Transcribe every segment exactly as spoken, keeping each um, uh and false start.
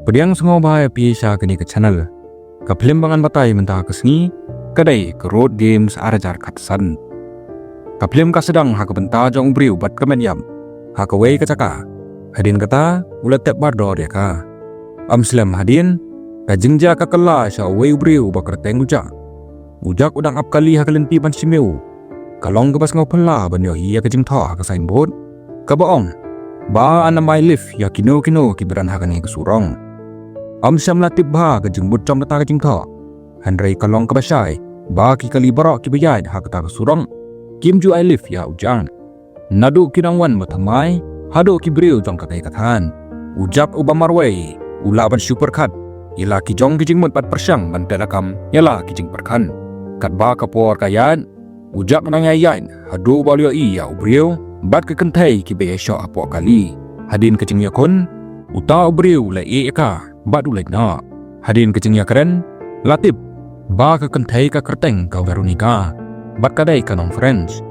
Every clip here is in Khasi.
Pdiang sngewbha ïa phi sha kane ka channel. Ka phlim ba ngan batai mynta ka sngi ka dei ka Road Games ar hajar khatsan. Ka phlim ka sdang ha ka bynta jong u briew bad ka met ïap ha kawei ka jaka. Hadien kata u la tep bardor ïa ka. Ym slem hadien, ka jingjia ka kylla sha uwei u briew ba kyrteng u Jack. U Jack u dang ap kali ha ka lynti ban shim ïa u. Ka long kaba sngewphylla ban ïohi ïa ka jingthoh ha ka signboard kaba ong ba an ym ai lift ïa kino kino kiba don ha kane ka surok. Ym shym la tip bha ka jingmut jong kata ka jingthoh. Hynrei ka long kaba shai ba ki kali baroh kiba ïaid ha kata ka surok kim ju ai lift ïa u Jack. Naduh ki nongwan ba thymmai haduh ki briew jong katei ka thaiñ, u Jack uba marwei u lah ban shu pyrkhat ïa la ki jong ki jingmut bad pyrshang ban pynlakam ïa la ki jingpyrkhat. Katba ka por ka ïaid, u Jack nang ïaid ïaid haduh ba u la ïohi ïa u briew bad ka kynthei kiba ïashoh hapoh kali. Hadien ka jingïakhun, uta u briew u la ïeh ïa ka bad u leit noh. Hadien ka jingïakren, la tip ba ka kynthei ka kyrteng ka Veronica bad ka dei ka nong French.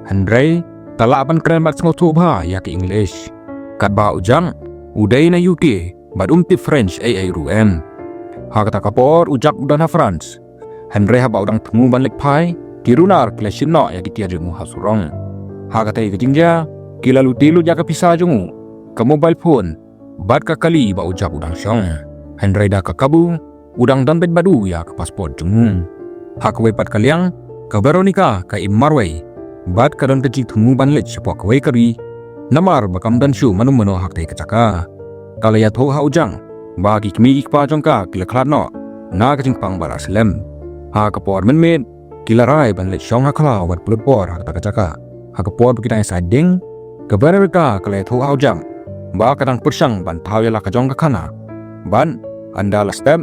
Hynrei ka lah ban kren bad sngewthuh bha ïa ka English. Katba u Jack u dei na U K bad um tip French ei ei ruh em. Ha kata ka por u Jack u don ha France. Hynrei haba u dang thmu ban leit phai, ki runar ki la shim noh ïa ki tiar jong u ha surok. Ha katei ka jingjia ki la lute lut ïa ka pisa jong u, ka mobile phone bad ka kali ba u Jack u dang shong. Hynrei da ka kabu u dang don beit bad u ïa ka passport jong u. Ha kawei pat ka liang, ka Veronica ka im marwei bad ka don ka jingthmu ban leit shapoh kawei ka ri. Namar ba kam don shuh mano mano ha katei ka jaka. Ka la ïathuh ha u Jack ba ki kmie ki kpa jong ka ki la khlad noh na ka jingpang ba la slem. Ha ka por mynmiet ki la rai ban leit shong ha khlaw bad pynlut por ha kata ka jaka. Ha ka por ba ki dang ïasaid ding, ka Veronica ka la ïathuh ha u Jack ba ka dang pyrshang ban thaw ïa la ka jong ka khynnah. Bad ynda la step,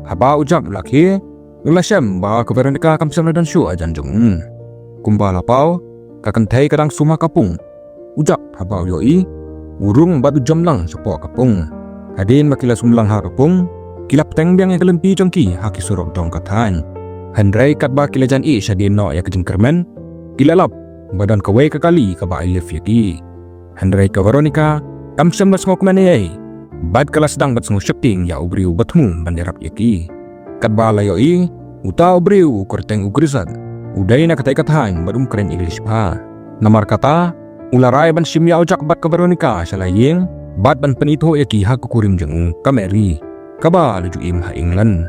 haba u Jack u la khie, u la shem ba ka Veronica kam shym la don shuh hajan jong u. Kumba la paw, ka kynthei ka dang sum ha ka pung. U Jack haba u ïohi, u rung bad u jam lang shapoh ka pung. Hadien ba ki la sum lang ha ka pung, ki la pteng biang ïa ka lynti jong ki ha ki surok jong ka thaiñ. Hynrei katba ki la jan ïeh shadien noh ïa ka jingkyrmen, ki la lap ba don kawei ka kali kaba ai lift ïa ki. Hynrei ka Veronica kam shym la sngewkmen ei ei bad ka la sdang ban sngewsheptieng ïa u briew ba thmu ban ïarap ïa ki. Katba la ïohi, uta u briew u kyrteng u Grizzard u dei na katei ka thaiñ bad um kren English bha. Namar kata u la rai ban shim ïa u Jack bad ka Veronica sha la ïing bad ban pynithuh ïa ki ha ka kurim jong u ka Mary, kaba la ju im ha England.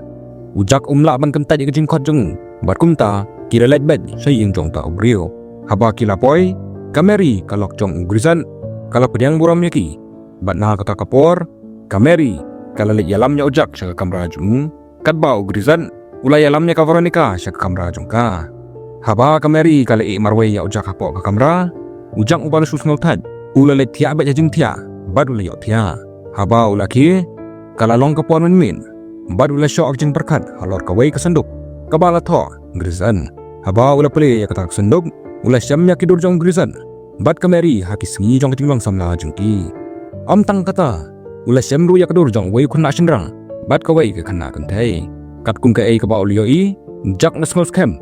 U Jack um lah ban kyntait ïa ka jingkhot jong u bad kumta ki la leit beit sha ïing jong uta u briew. Haba ki la poi, ka Mary ka lok jong u Grizzard ka la pdiang burom ïa ki. Bad na kata ka por, ka Mary ka la leit ïalam ïa u Jack sha ka kamra jong u. Katba u Grizzard u la ïalam ïa ka Veronica sha ka kamra jong ka. Haba ka Mary ka la ïeh marwei ïa u Jack hapoh ka kamra, u Jack uba la shu sngewthait u la leit thiah beit ha jingthiah bad u la ïohthiah. Haba u la khie, ka la long ka por mynmiet bad u la shoh ka jingpyrkhat halor kawei ka synduk kaba la thoh Grizzard. Haba u la plie ïa kata ka synduk, u la shem ïa ki dur jong Grizzard bad ka Mary ha ki sngi jong ka jinglong samla jong ki. Ym tang kata, u la shem ruh ïa ka dur jong uwei u khynnah shynrang bad kawei ka khynnah kynthei. Katkum kaei kaba u la ïohi, u Jack u la sngewskhem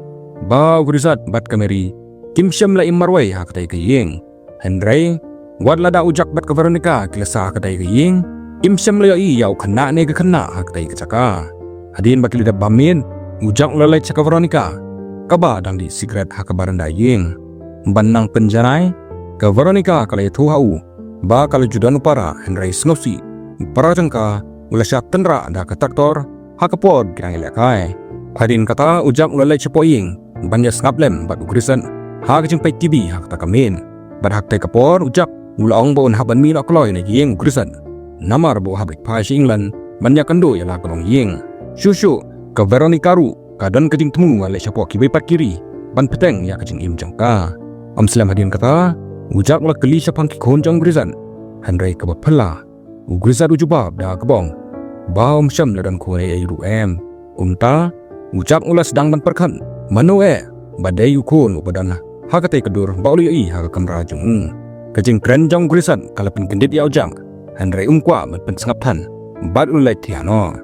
ba u Grizzard bad ka Mary kim shym la im marwei ha katei ka ïing. Hynrei wat lada u Jack bad ka Veronica ki la sah ha katei ka ïing, kim shym la ïohi ïa u khynnah ne ka khynnah ha katei ka jaka. Hadien ba ki la dep bam miet, u Jack u la leit sha ka Veronica kaba dang dih sikret ha ka baranda ïing. Ban nang pynjanai, ka Veronica ka la ïathuh ha u ba ka la ju don u para, hynrei sngewsih u para jong ka u la shah tynrah da ka traktor ha ka por ba ki dang ïalehkai. Hadien kata u Jack u la leit shapoh ïing ban ïasngap lem bad u Grizzard ha ka jingpeit T V ha kata ka miet. Bad ha katei ka por u Jack u la ong ba un hap ban mih noh kloi na ïing u Grizzard, namar ba u hap leit phai sha England ban ïakynduh ïa la ka longïing. Shuh shuh ka Veronica ruh ka don ka jingthmu ban leit shapoh kiwei pat ki ri ban bteng ïa ka jingim jong ka. Ym slem hadien kata, u Jack u la kylli shaphang ki khun jong u Grizzard, hynrei kaba phylla, u Grizzard u jubab da kaba ong ba um shym la don khun ei ei ruh em. Kumta u Jack u la sdang ban pyrkhat mano eh ba dei u khun uba don ha katei ka dur ba u la ïohi ha ka kamra jong u. Ka jingkren jong u Grizzard ka la pynkyndit ïa u Jack, hynrei um kwah ban pynsngap than bad u la leit thiah noh.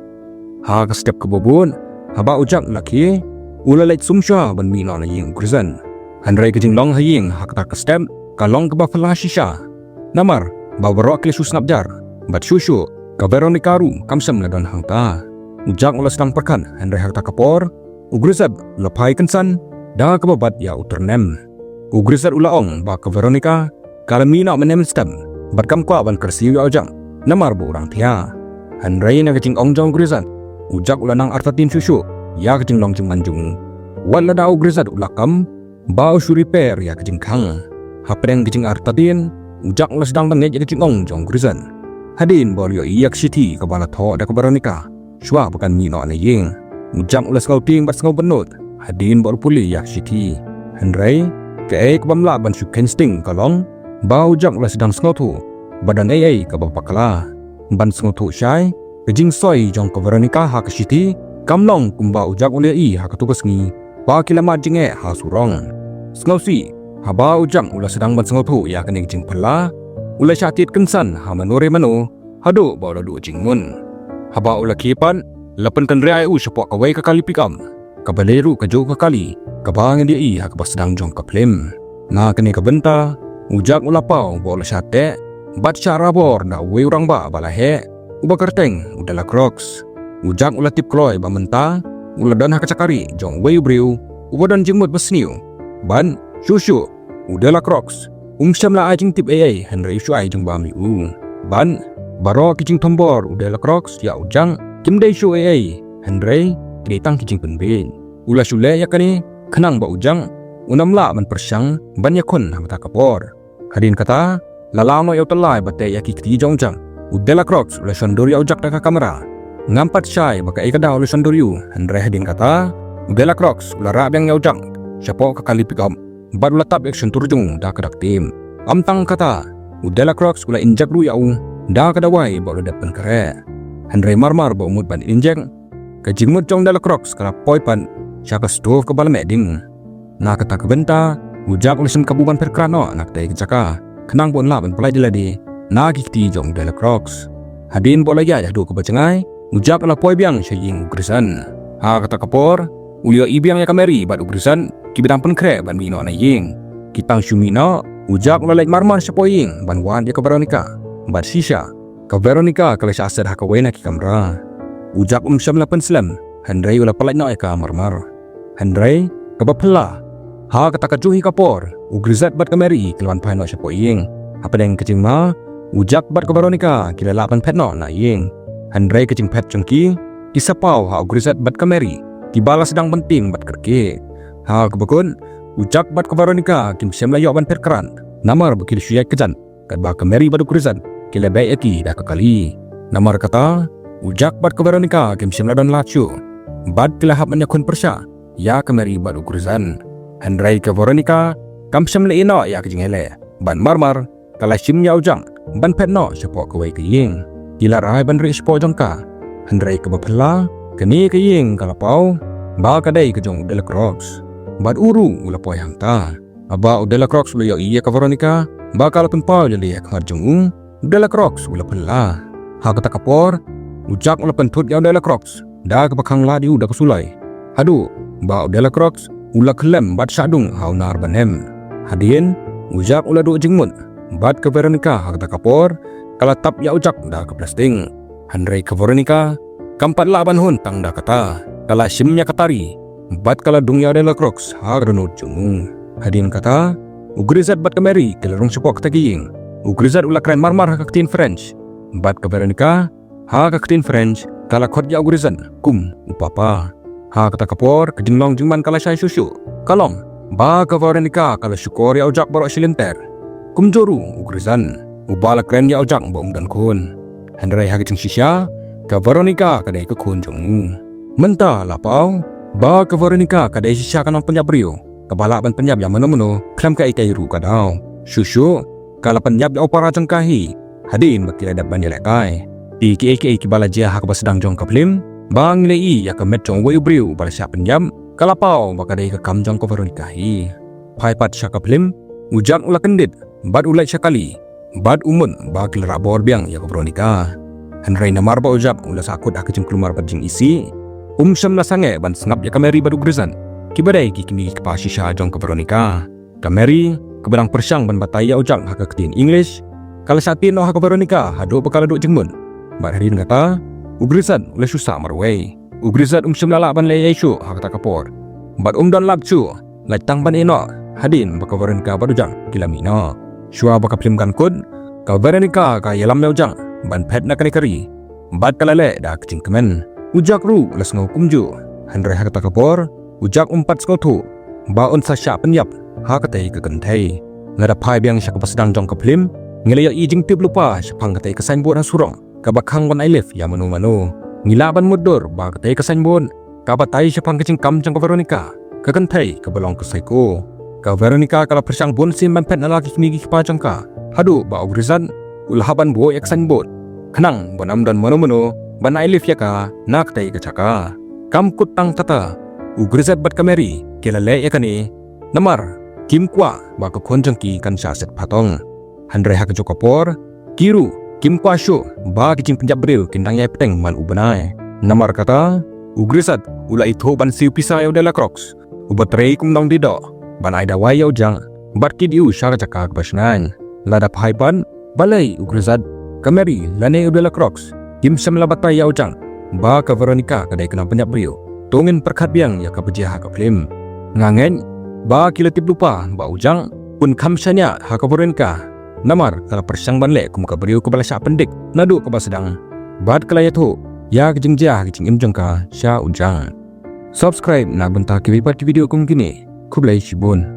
Ha ka step kaba bud, haba u Jack u la khie, u la leit sum shuwa ban mih noh na ïing u Grizzard. Hynrei ka jinglong ha ïing ha kata ka step ka long kaba phylla shisha, namar ba baroh ki la shu sngap jar bad shuh shuh Ka Veronica ruh kam shym la don hangta. U Jack u la sdang pyrkhat, hynrei ha kata ka por u Grisette u la phai kynsan da kaba bat ïa u tyrnem. U Grisette u la ong ba ka Veronica ka la mih noh mynne mynstep bad kam kwah ban kyrsiew ïa u Jack namar ba u dang thiah. Hynrei na ka jingong jong u Grisette, u Jack u la nang artatien shuh shuh ïa ka jinglong jingman jong u. Wat lada u Grisette u la kam ba u shu repair ïa ka jingkhang. Hapdeng ka jingartatien, u Jack u la sdang ban ngeit ïa ka jingong jong u Grisette. Hadien ba u la ïohi ïa ka shithi kaba la thoh da ka Veronica shuwa ba kan mih noh na ïing, u Jack u la sngewtieng bad sngewbynnud hadien ba u la pule ïa ka shithi. Hynrei kaei kaba ym lah ban shu kheiñ sting ka long ba u Jack u la sdang sngewthuh ba don ei ei kaba bakla. Ban sngewthuh shai, ka jingsoi jong ka Veronica ha ka shithi kam long kumba u Jack u la ïohi ha katu ka sngi ba ki la mad jingeh ha surok. Sngewsih, haba u Jack u la sdang ban sngewthuh ïa kane ka jingphylla, u la shah tied kynsan ha mano re mano haduh ba u la duh jingmut. Haba u la khie pat, la pynkynriah ïa u shapoh kawei ka kali pickup, kaba dei ruh kajuh ka kali kaba ngi ïohi ha kaba sdang jong ka phlim. Na kane ka bynta, u Jack u la paw ba u la shah teh bad shah rabor da uwei u rangbah ba la heh, uba kyrteng u Dela Croix. U Jack u la tip kloi ba mynta u la don ha ka jaka rieh jong uwei u briew uba don jingmut basniew. Bad shuh shuh, u Dela Croix um shym la ai jingtip ei ei, hynrei u shu ai jingbam ïa u. Bad baroh ki jingthombor u Dela Croix ïa u Jack kim dei shuh ei ei, hynrei ki dei tang ki jingpynbiej. U la shu leh ïa kane khnang ba u Jack un ym lah ban pyrshang ban ïakhun ha kata ka por. Hadien kata, la lam noh ïa u tyllai ba teh ïa ki kti jong u Jack, u Dela Croix u la shon dur ïa u Jack da ka kamera. Ngam pat shai ba kaei ka daw u la shon dur ïa u, hynrei hadien kata u Dela Croix u la rah biang ïa u Jack shapoh ka kali pickup bad u la tap ïa ka shyntur jong u da ka dak tape. Ym tang kata, u Dela Croix u la injek ruh ïa u da ka dawai ba u la dep pynkhreh. Hynrei mar mar ba u mut ban injek, ka jingmut jong u Dela Croix ka la poi pat sha ka stove kaba la meh ding. Na kata ka bynta, u Jack u la shim kabu ban phet krad noh na katei ka jaka khnang ba un lah ban pyllait ïa lade na ki kti jong u Dela Croix. Hadien ba u la ïaid haduh kaba jngai, u Jack u la poi biang sha ïing u Grisette. Ha kata ka por, u la ïohi biang ïa ka Mary bad u Grisette kiba dang pynkhreh ban mih noh na ïing. Ki tang shu mih noh, u Jack u la leit mar mar shapoh ïing ban wad ïa ka Veronica. Bad shisha, ka Veronica ka la shah set ha kawei na ki kamra. U Jack um shym la pynslem, hynrei u la pyllait noh ïa ka mar mar. Hynrei kaba phylla, ha kata kajuh hi ka por, u Grisette bad ka Mary ki la wan phai noh shapoh ïing. Hapdeng ka jingma, u Jack bad ka Veronica ki la lah ban phet noh na ïing. Hynrei ka jingphet jong ki, ki sa paw ha u Grisette bad ka Mary kiba la sdang ban tieng bad kyrkieh. Ha kaba kut, u Jack bad ka Veronica kim shym la ïoh ban phet krad namar ba ki la shu ïaid kjat, katba ka Mary bad u Grisette ki la beh ïa ki da ka kali. Namar kata, u Jack bad ka Veronica kim shym la don lad shuh bad ki la hap ban ïakhun pyrshah ïa ka Mary bad u Grisette. Hynrei ka Veronica kam shym la ïeh noh ïa ka jingïaleh bad mar mar ka la shim ïa u Jack ban phet noh shapoh kawei ka ïing. Ki la rai ban rieh shapoh jong ka, hynrei kaba phylla, kane ka ïing ka la paw ba ka dei ka jong u Dela Croix. Bad u ruh u la poi hangta. Haba u Dela Croix u la ïohi ïa ka Veronica ba ka la pynpaw ïaleh ha khmat jong u, u Dela Croix u la phylla. Ha kata ka por, u Jack u la pynthut ïa u Dela Croix da kaba khang lad ïa u da ka suloi, haduh ba u Dela Croix u la khyllem bad shah dung ha u nar ba nem. Hadien, u Jack u la duh jingmut bad ka Veronica ha kata ka por ka la tap ïa u Jack da ka plastik. Hynrei ka Veronica kam pat lah ban hun tang da kata, ka la shim ïa ka tari bad ka la dung ïa u Dela Croix ha ka dohnud jong u. Hadien kata, u Grisette bad ka Mary ki la rung shapoh kata ka ïing. U Grisette u la kren mar mar ha ka ktien French, bad ka Veronica, ha ka ktien French, ka la khot ïa u Grisette kum u papa. Ha kata ka por, ka jinglong jingman ka la shai shuh shuh. Ka long ba ka Veronica ka la shukor ïa u Jack baroh shi lynter. Kumjuh ruh u Grisette, uba la kren ïa u Jack ba um don khun. Hynrei ha ka jingshisha, ka Veronica ka dei ka khun jong u. Mynta la paw ba ka Veronica ka dei shisha ka nongpynïap briew kaba lah ban pynïap ïa mano mano khlem kaei kaei ruh ka daw. Shuh shuh, ka la pynïap ïa u para jong ka hi hadien ba ki la dep ban ïalehkai. Te kiei kiei kiba la jia ha kaba sdang jong ka phlim, ba ngi la ïohi ïa ka met jong uwei u briew uba la shah pynïap, ka la paw ba ka dei ka kam jong ka Veronica hi. Phai pat sha ka phlim, u Jack u la kyndit bad u leit sha kali bad u mut ba ki la rah bor biang ïa ka Veronica. Hynrei namar ba u Jack u la sahkut ha ka jingkulmar bad jingisih, um shym la sangeh ban sngap ïa ka Mary bad u Grisette, kiba dei ki kmie ki kpa shisha jong ka Veronica. Ka Mary, kaba dang pyrshang ban batai ïa u Jack ha ka ktien English, ka la shah tied noh ha ka Veronica haduh ba ka la duh jingmut. Bad hadien kata, u Grisette u la shu sah marwei. U Grisette um shym la lah ban leh ei ei shuh ha kata ka por. Bad um don lad shuh, lait tang ban ïeh noh hadien ba ka Veronica bad u Jack ki la mih noh. Shuwa ba ka phlim kan kut, ka Veronica ka ïalam ïa u Jack ban phet na kane ka ri. Bad ka la leh da ka jingkmen. U Jack ruh u la sngew kumjuh. Hynrei ha kata ka por, u Jack um pat sngewthuh ba un sa shah pynïap ha katei ka kynthei. Lada phai biang sha kaba sdang jong ka phlim, ngi la ïohi jingtip lypa shaphang katei ka signboard ha surok kaba khang ban ailif ïa mano mano. Ngi lah ban mutdur ba katei ka signboard ka batai shaphang ka jingkam jong ka Veronica, ka kynthei kaba long ka psycho. Ka Veronica ka la pyrshang bun sien ban phet na la ki kmie ki kpa jong ka, haduh ba u Grisette u la hap ban buh ïa ka signboard, khnang ba nam don mano mano ban ailif ïa ka na katei ka jaka. Kam kut tang kata, u Grisette bad ka Mary ki la leh ïa kane namar kim kwah ba ka khun jong ki kan shah set patong. Hynrei ha kajuh ka por, ki ruh kim kwah shuh ba ki jingpynïap briew kin dang ïai bteng man u bnai. Namar kata, u Grisette u la ithuh ban siew pisa ïa u Delacroix, uba trei kum nongdie doh, ban ai dawai ïa u Jack bad kit ïa u sha ka jaka kaba shngaiñ. Lada phai pat, balei u Grisette, ka Mary lane u Delacroix kim shym la batai ïa u Jack ba ka Veronica ka dei ka nongpynïap briew? To ngin pyrkhat biang ïa kaba jia ha ka phlim. Nga ngeit ba ki la tip lypa ba u Jack un kham shaniah ha ka Veronica, namar ka la pyrshang ban leh kum ka briew kaba la shah pyndik naduh kaba sdang, bad ka la ïathuh ïa ka jingjia ha ka jingim jong ka sha u Jack. Subscribe na ka bynta kiwei pat ki video kum kine. Khublei shibun.